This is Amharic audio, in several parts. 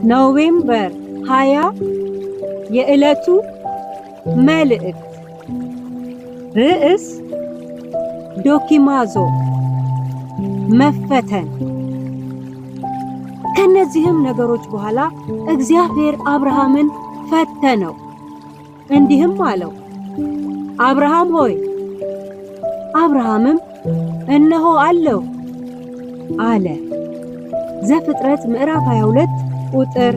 November 20 የዕለቱ መልእክት ርዕስ ዶኪማዞ መፈተን። ከነዚህም ነገሮች በኋላ እግዚአብሔር አብርሃምን ፈተነው፣ እንዲህም አለው፣ አብርሃም ሆይ። አብርሃምም እነሆ አለሁ አለ። ዘፍጥረት ምዕራፍ 22 ቁጥር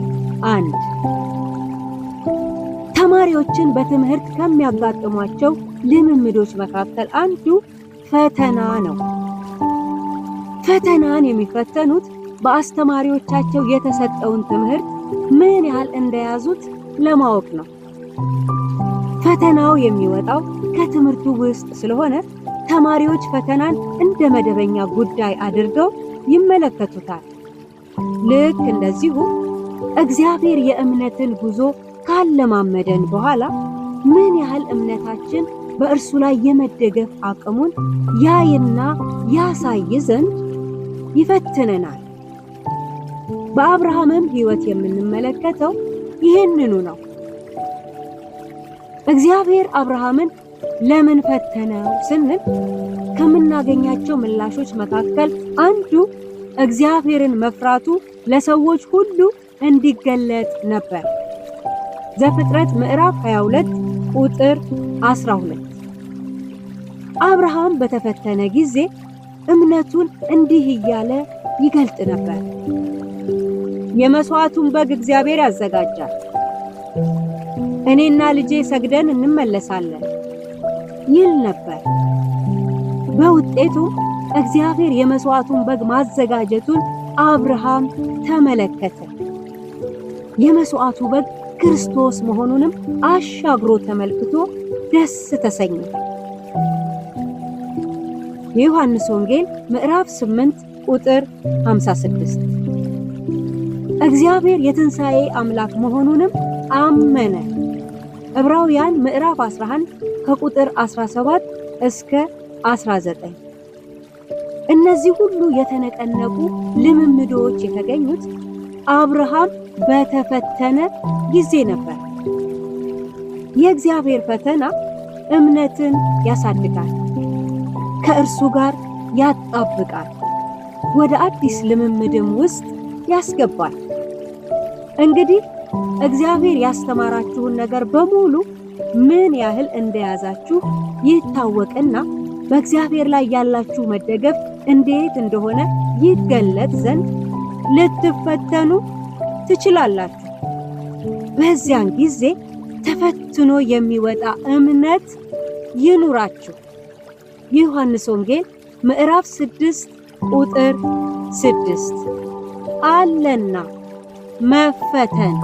1። ተማሪዎችን በትምህርት ከሚያጋጥሟቸው ልምምዶች መካከል አንዱ ፈተና ነው። ፈተናን የሚፈተኑት በአስተማሪዎቻቸው የተሰጠውን ትምህርት ምን ያህል እንደያዙት ለማወቅ ነው። ፈተናው የሚወጣው ከትምህርቱ ውስጥ ስለሆነ ተማሪዎች ፈተናን እንደ መደበኛ ጉዳይ አድርገው ይመለከቱታል። ልክ እንደዚሁ እግዚአብሔር የእምነትን ጉዞ ካለማመደን በኋላ ምን ያህል እምነታችን በእርሱ ላይ የመደገፍ አቅሙን ያይና ያሳይ ዘንድ ይፈትነናል። በአብርሃምም ሕይወት የምንመለከተው ይህንኑ ነው። እግዚአብሔር አብርሃምን ለምን ፈተነው ስንል ከምናገኛቸው ምላሾች መካከል አንዱ እግዚአብሔርን መፍራቱ ለሰዎች ሁሉ እንዲገለጥ ነበር። ዘፍጥረት ምዕራፍ 22 ቁጥር 12። አብርሃም በተፈተነ ጊዜ እምነቱን እንዲህ እያለ ይገልጥ ነበር። የመስዋዕቱን በግ እግዚአብሔር ያዘጋጃል፣ እኔና ልጄ ሰግደን እንመለሳለን ይል ነበር። በውጤቱም እግዚአብሔር የመስዋዕቱን በግ ማዘጋጀቱን አብርሃም ተመለከተ። የመስዋዕቱ በግ ክርስቶስ መሆኑንም አሻግሮ ተመልክቶ ደስ ተሰኘ። የዮሐንስ ወንጌል ምዕራፍ 8 ቁጥር 56። እግዚአብሔር የትንሣኤ አምላክ መሆኑንም አመነ። ዕብራውያን ምዕራፍ 11 ከቁጥር 17 እስከ 19። እነዚህ ሁሉ የተነቀነቁ ልምምዶች የተገኙት አብርሃም በተፈተነ ጊዜ ነበር። የእግዚአብሔር ፈተና እምነትን ያሳድጋል፣ ከእርሱ ጋር ያጣብቃል፣ ወደ አዲስ ልምምድም ውስጥ ያስገባል። እንግዲህ እግዚአብሔር ያስተማራችሁን ነገር በሙሉ ምን ያህል እንደያዛችሁ ይታወቅና በእግዚአብሔር ላይ ያላችሁ መደገፍ እንዴት እንደሆነ ይገለጥ ዘንድ ልትፈተኑ ትችላላችሁ። በዚያን ጊዜ ተፈትኖ የሚወጣ እምነት ይኑራችሁ። የዮሐንስ ወንጌል ምዕራፍ 6 ቁጥር 6። አለና መፈተን።